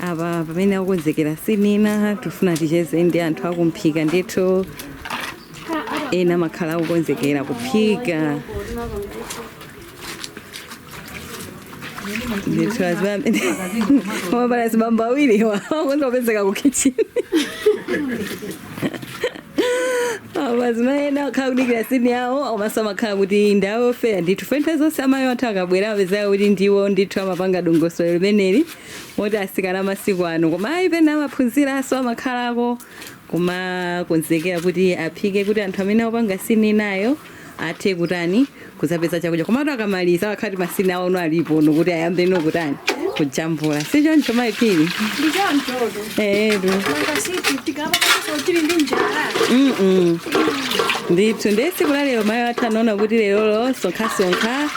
Apa pamene akukonzekera sinina, tifuna ticheze ndi anthu akumphika ndithu. Ena amakhala akukonzekera kuphika ndithu. Azimapala azibambo awiriwa akonza kupezeka ku kitchen. Apa azimayi ena akhala kudikira sini yawo, komanso amakhala kuti ndawo ofera ndithu. Fentha zonse amayi athu akabwera apezeka kuti ndiwo ndithu amapanga dongosolo limeneli moti asikana masiku ano, koma ayi, pena amaphunziranso, amakhalako kumakonzekera kuti aphike kuti anthu amene akupanga sini nayo athe kutani, kuzapeza chakudya. Komatu akamaliza amakhala kuti masini awo no alipo no kuti ayambe no kutani, kujambula. Si choncho, Mayiphiri? Ndi chonchoto. Etu. Manga siti tikapakaso tili ndi njala. Ndithu, ndiye tsiku la lero mayi athu anaona kuti lerolo sonkhasonkha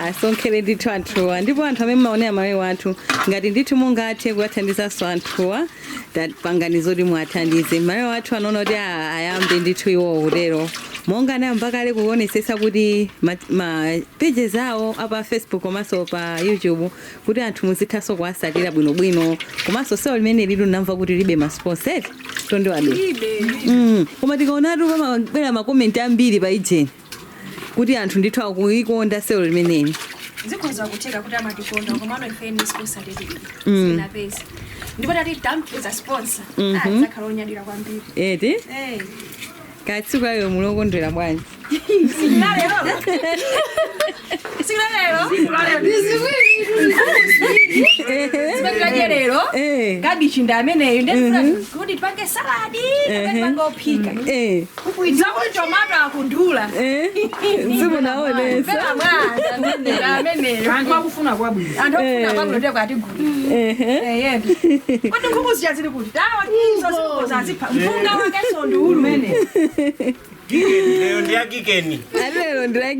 asonkhere ndithu anthuwa. Ndipo anthu amene mumaonera mayi wathu, ngati ndithu mungathe kuwathandizanso anthuwa, tapangani zoti muwathandize. Mayi wathu anaona kuti ayambe ndithu iwowo kutero, monga anayamba kale kuonesesa kuti ma pages awo apa Facebook komanso pa YouTube kuti anthu muzithanso kuwasatira bwinobwino. Komanso sewa limene lilu namva kuti libe ma sponsor tondiwadu. Libe. Koma tikaonatu pamabwera ma comment ambiri pa ijeni kuti anthu ndithu akuikonda sewero limeneli. Zikhoza kutheka kuti amatikonda, komano ife ni sponsor tilibe. Sinapeza. Ndipo tati tampeza sponsor, adzakhala onyadira kwambiri. Eti. Eh. Katsiku ayo mulokondwera bwanji? Sikunalero, sikunalero zimene lero. Kabichi ndi ameneyo, ndefuna kuti tipange saladi kapena tipange ophika. Zakuti tomato akudula. Simunaonesa. Pera mwana ameneyo. Anthu akufuna kwabwino. Anthu akufuna kwabwino ndeko atigula. Eyetu, kodi nkhuku zija zili kuti? Tawa izo zikukoza azipha mpunga wakeso ndi ulumene. Kikeni lero ndi yakikeni. Alero ndi la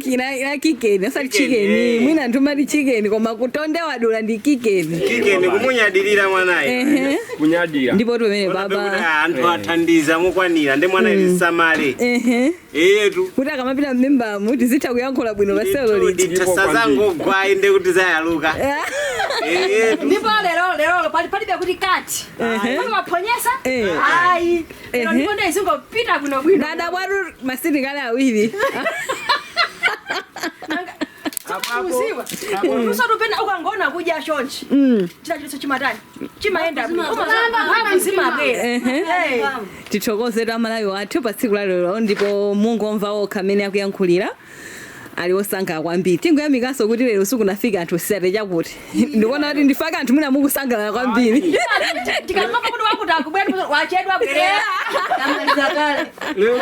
kikeni, osati chicken. Mwina anthu mati chicken, koma kutonde wadula ndi kikeni. Kikeni, kumunyadilira mwanayi. Kunyadira. Ndipo pamene Onabe kuti baba anthu athandiza mokwanira ndi mwana ili samale. Eyetu. Kuti akamapita mmimbamu tizitha kuyankhula bwino pasewero lija. Ndithu, inde kuti zayaluka. Eyetu. Ndipo lero lero palibe kuti kati pali waphonyesa. Ayi, lero ndipo ndiye zingopita bwinobwino. Dada bwatu masitikali awiri. Uziwa usatupena ukangona kudya chonchi, china chiliso chimatani, chimayenda bwino, mphamvu zimabwera. Tithokozetu amalawi wathu pa tsiku la lero, ndipo mungomva okha amene akuyankhulira, ali osangalala kwambiri. Tingoyamikanso kuti lero sikunafika anthu sate chakuti ndikuona kuti ndifaka anthu mwina mukusangalala kwambiri. Tikamapa kuti wakuti akubwera, wachedwa, bwerera. Lero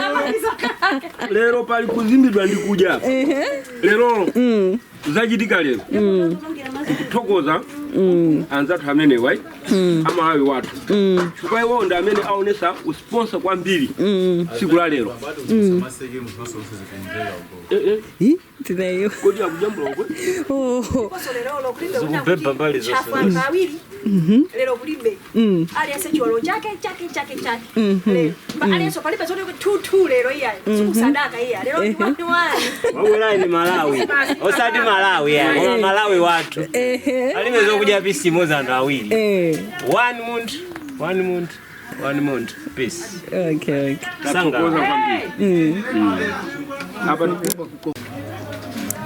lero pali kuzimbidwa ndi kudya. Lero zachitika lero, tikuthokoza anzathu amene wai amalawi wathu, chifukwa iwo ndi amene aonesa usponsor kwambiri tsiku la lero. Eh, eh, Ih, tinayo. Kodi akujambula uko? Oh. Lero kulibe Zikubeba mbali zonse. chafu anthu awiri. Lero kulibe, aliyense chiwalo chake chake chake chake. Lero aliyense palibe zoti 2 2 lero iyayi, sikusadaka iya, lero ndi 1 1. Wabwerayi ni Malawi, osati Malawi ya koma Malawi wathu. Alibe zokudya piece imodzi anthu awiri. One munthu, one munthu, one munthu, peace. Okay. Tathokoza kwambiri. Apa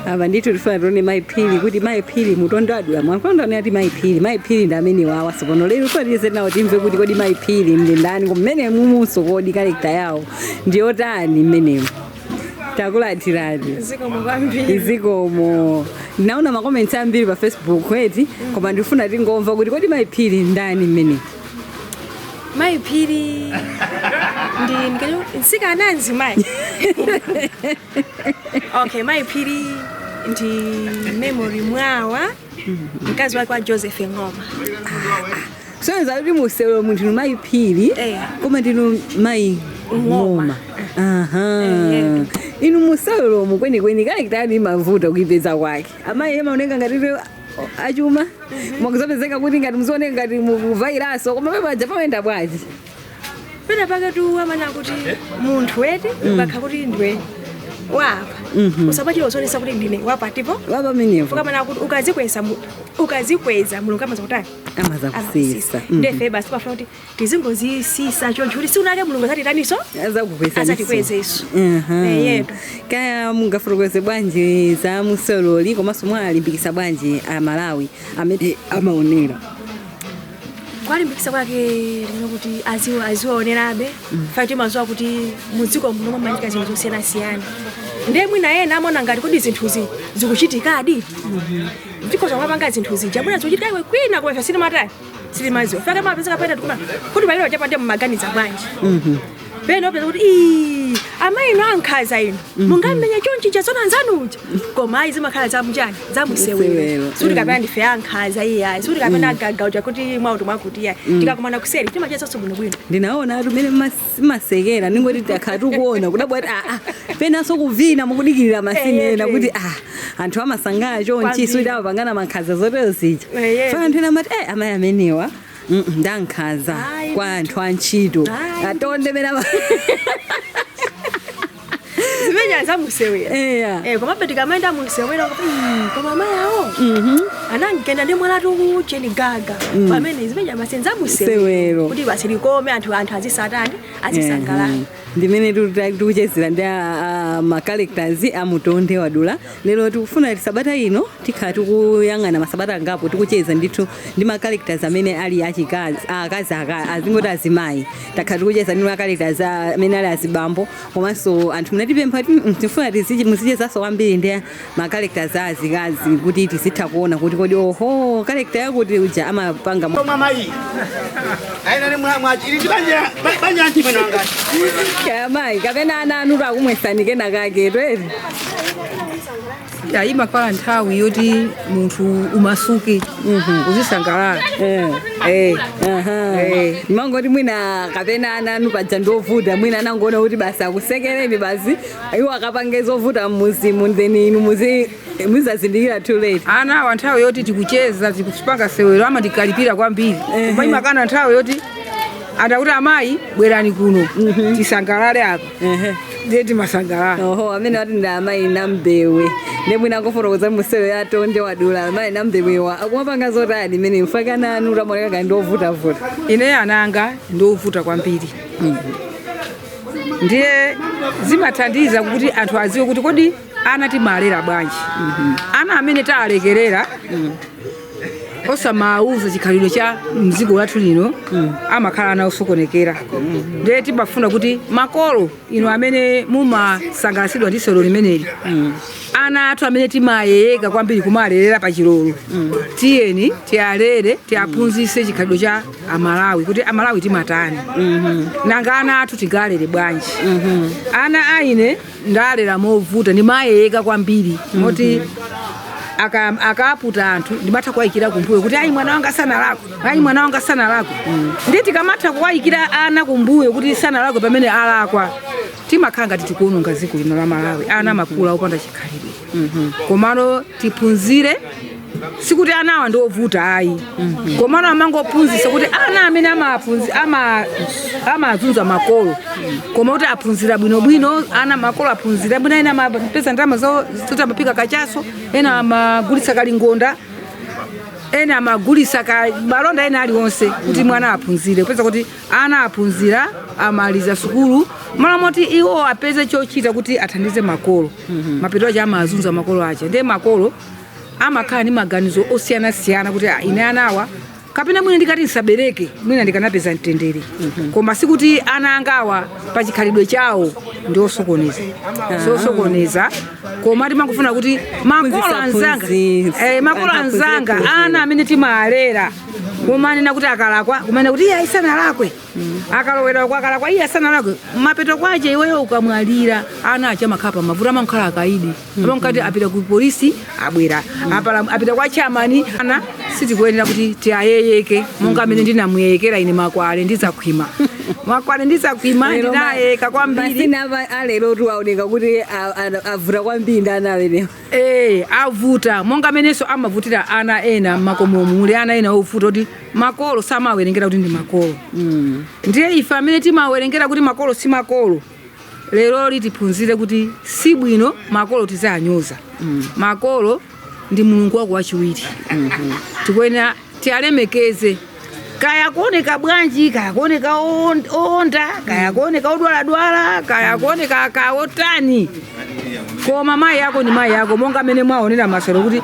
Apa ndithu tifuna tione Mayiphiri kuti Mayiphiri mutondo adula mwakonda ati Mayiphiri, Mayiphiri ndi amene wawa sokono. Lero tifuna tiyeze nawo timve kuti kodi Mayiphiri ndi ndani kumene mumunso, kodi character yawo ndiyotani mmenemo? Takulandirani. Zikomo kwambiri. Zikomo. Ndinaona ma comments ambiri pa Facebook eti, koma ndifuna tingomva kuti kodi Mayiphiri ndani mmene? Mayiphiri ndi mtsikana, mzimayi. Okay, Mayiphiri ndi Memory Mwawa, mkazi wake wa Joseph Ng'oma. Soneza kuti musewero munthu ndinu Mayiphiri, koma ndinu Mayi Ng'oma. Aha. Inu museweromu kwenikweni character yanu imavuta kuipeza kwake. Amayi emaoneka ngati achuma, mwakuzapezeka kuti ngati muzioneka ngati mukuvayiraso, koma pepaja pamayenda bwanji? Pena pake tu amana kuti munthu eti ukakha kuti ndiwe Wapa usapachira uzonesa kuti ndine wapatipo wapamenepo fukamana kuti ukazikweza ukazikweza Mulungu amaza kutani? Amaza kusisa. Ndefe basi pafuna kuti tizingozisisa choncho kuti siunake Mulungu azatitaniso, azatikwezeso. Yetu. Kaya mungafotokoze bwanji za musololi, komanso mwalimbikisa bwanji Amalawi amene amaonera? Kwalimbikisa kwake lino kuti aziwaonerabe fati mazuwa kuti mudziko muno mamachitika zinthu zosiyanasiyana, ndiye mwina ena amaona ngati kodi zinthuzi zikuchitikadi, dziko zamapanga zinthu zija mwina zikuchitika iwe kwina koma ife sitimatani, sitimaziwa. Fake mapezeka pena tikuma kuti palero chapande mumaganiza bwanji, pena opeza kuti ii amayi inu ankhaza inu mungamenya chonchi chazona nzanuja, koma ayi, zimakhala zamuchani, zamusewero. Musewero. Suti kapena ndife ankhaza iyayi, suti kapena agagauja kuti mwauti mwakuti iyayi, tikakumana kuseri timachezanso bwinobwino. Ndinaona atu mene masekera, ningoti takhala tikuona kudabwa kuti aa, penanso kuvina mukudikirira masini ena kuti anthu amasangala chonchi. Kwambiri. Suti amapangana mankhaza zotero zija. Eh. Fa anthu ena amati amayi amenewa ndankhaza Ayi, kwa anthu antchito Ayi. atonde mene Zimenya zamusewera. Eya. Komabe tikamaenda musewera, koma amayi awo anangenda ndi mwana tukucheni gaga pamene zimenya basi Sewero. nzamusewero kuti basi likome anthu azisatani, azisangalala. Ndimene tikuchezera ndi ma characters amutonde wadula lero. Tikufuna kuti sabata ino tikhala tikuyang'ana masabata angapo tikucheza ndithu ndi ma characters amene ali achikazi, akazi, azingoti azimayi. Takhala tikucheza ndi ma characters amene ali azibambo, komanso anthu munatipempha kuti tifuna muzichezanso kwambiri ndi ma characters a azikazi kuti tizitha kuona kuti kodi oho character yakuti uja amapanga Mamayi aina ni mwachiri banja banja nchimene wanga. Amayi kapena ana anu akumwesani kena kake twere. Ya, imakhala nthawi yoti munthu umasuke, uzisangalala. Eh. Eh. Mangoti mwina kapena ana anu paja ndiovuta, mwina anangoona kuti basi akusekereni, basi iwo akapange zovuta mmuzimu, then inu muzazindikira too late. Ana awa nthawi yoti tikucheza, tikupanga sewero, amatikalipira kwambiri, koma imakana nthawi yoti adakuti, "Amayi, bwerani kuno tisangalale apa," ndiye timasangalala. Oho, amene wati ndi amayi Nambewe, ndi mwina angofotokoza musewero yatonde wadula, amayi Nambewewa akumapanga zotani imene mfakana anu tamaoneka ngati ndiovutavuta? Ine ananga ndiovuta kwambiri, ndiye zimathandiza kuti anthu adziwe kuti kodi ana timalera bwanji. Ana amene taalekerera osamauza chikhalidwe cha mdziko lathu lino amakhala ana osokonekera. Ndiye timafuna kuti makolo inu amene mumasangalatsidwa ndi sewero limeneli, ana athu amene timayeyeka kwambiri kumalerera pachilolo, tiyeni tiyalere, tiyaphunzitse chikhalidwe cha Amalawi, kuti Amalawi timatani, nanga ana athu tingalere bwanji. Ana aine ndalera movuta, ndimayeyeka kwambiri moti akaputa anthu ndimatha kuwayikira kumbuyo kuti ayi, mwana wanga sanalakwe, ayi, mwana wanga sanalakwe. Ndi tikamatha kuwayikira ana kumbuyo kuti sanalakwe pamene alakwa, timakhala ngati tikuononga dziko lino la Malawi. Ana amakula opanda chikhalidwe. Komano tiphunzire, sikuti anawa ndi ovuta ayi, komano amangophunzitsa kuti ana amene amazunza makolo, koma kuti aphunzira bwinobwino ana, makolo aphunzira bwino. Ena amapeza ndalama zoti amapika kachaso, ena amagulitsa kalingonda, ena amagulitsa ka malonda ena aliwonse kuti mwana aphunzire. Kupeza kuti ana aphunzira, amaliza sukulu, mala moti iwo apeze chochita kuti athandize makolo, mapeto aja amazunza makolo aja. Ndiye makolo amakhala ndi maganizo osiyanasiyana kuti "Ah, ine anawa kapena mwina ndikati nsabereke, mwina ndikanapeza mtendere." Koma sikuti ana angawa pachikhalidwe chawo ndi osokoneza, sosokoneza, koma timangofuna kuti makolo Phunzitsa, anzanga phunzitsa. Makolo Anthu aphunzire anzanga phunziro. ana amene timalera kumanena kuti akalakwa, kumanena kuti iye ayisanalakwe, akalowera kwa akalakwa, iye asanalakwe, mapeto kwache iweyo ukamwalira ana acha amakhala pamavuto, amakhala akaidi, amakati apita ku polisi, abwera apita kwa chamani. Ana sitikuyenera kuti tiyayeyeke monga amene ndinamuyeyekera ine. Makwale ndidzakhwima, makwale ndidzakhwima, ndinayeka kwambiri. Masina alero tu aoneka kuti avuta kwambiri ndi ana amenewa. Avuta monga amenenso amavutira ana ena m'makomomo. Muli ana ena ovuta kuti makolo samawerengera kuti ndi makolo. Ndiye ife amene timawerengera kuti makolo si makolo. Lero tiphunzire kuti si bwino makolo tizanyoza. Makolo ndi Mulungu wako wachiwiri. Tikuyenera tialemekeze, kaya kuoneka bwanji, kaya kuoneka owonda, kaya kuoneka odwaladwala, kaya kuoneka kaotani, koma mayi yako ni mayi yako. Monga amene mwaonera masero kuti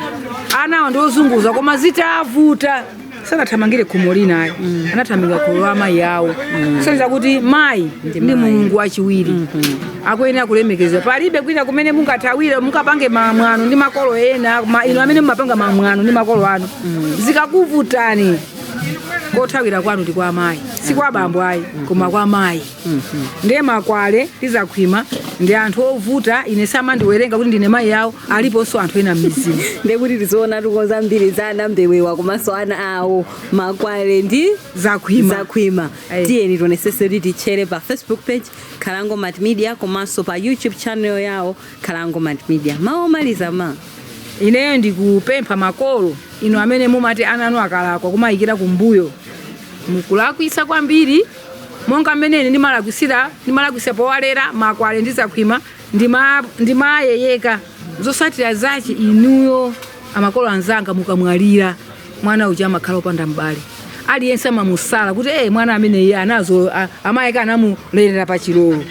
anawo ndi ozunguza, koma zitavuta sanathamangire khomo linayo, anathamangira kholo la mayi awo, kusonyeza kuti mayi ndi Mulungu wachiwiri, akuyenera kulemekezedwa. Palibe kwina kumene mungathawire, mungapange mamwano ndi makolo ena. Inu amene mumapanga mamwano ndi makolo anu, zikakuvutani kothawira kwanu ndi kwa amayi, si kwa abambo ayi, koma kwa amayi. Ndiye makwale tizakhwima ndi anthu ovuta. Ine samandiwerenga kuti ndine mayi yawo, aliponso anthu ena m'mizimu. Ndekuti tiziona tuko zambiri za anambewewa komanso ana awo, makwale ndi Zakhwima. Zakhwima. Ayi. Tiyeni tionesese kuti tichere pa Facebook page Khalango Multimedia komanso pa YouTube channel yawo Khalango Multimedia. Mawu omaliza, ma? Ineyo ndikupempha makolo inu amene mumati ana anu akalakwa kumayikira kumbuyo, mukulakwisa kwambiri. Monga mmene ndimalakwisa, ndimalakwisa powalera makwale ndi zakhwima, ndimayeyeka. Zosatira zachi, inuyo amakolo anzanga, mukamwalira mwana uja amakhala opanda m'bale. Aliyense amamusala kuti mwana amene iye anazo amayi ake anamulerera pachilolo,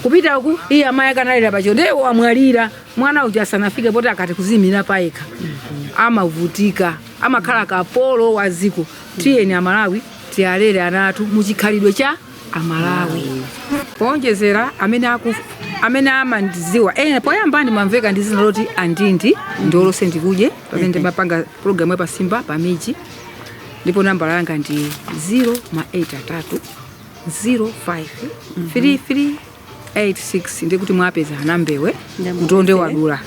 kupita uku iye amayi ake analera pachilolo, ndiye wamwalira mwana uja asanafike poti akati kuziyimira payekha, amavutika, amakhala kapolo wa ziko. Tiyeni Amalawi tiyalere ana athu muchikhalidwe cha Amalawi. Powonjezera, amene aku amene amandiziwa ena, poyamba ndimamveka ndi zina loti Andindi Ndiolose Ndikudye pamene ndimapanga programu ya pasimba pamiji, ndipo nambala yanga ndi 0 ma 83 05 33 86. Ndikuti mwapeza anambewe kutonde wadula.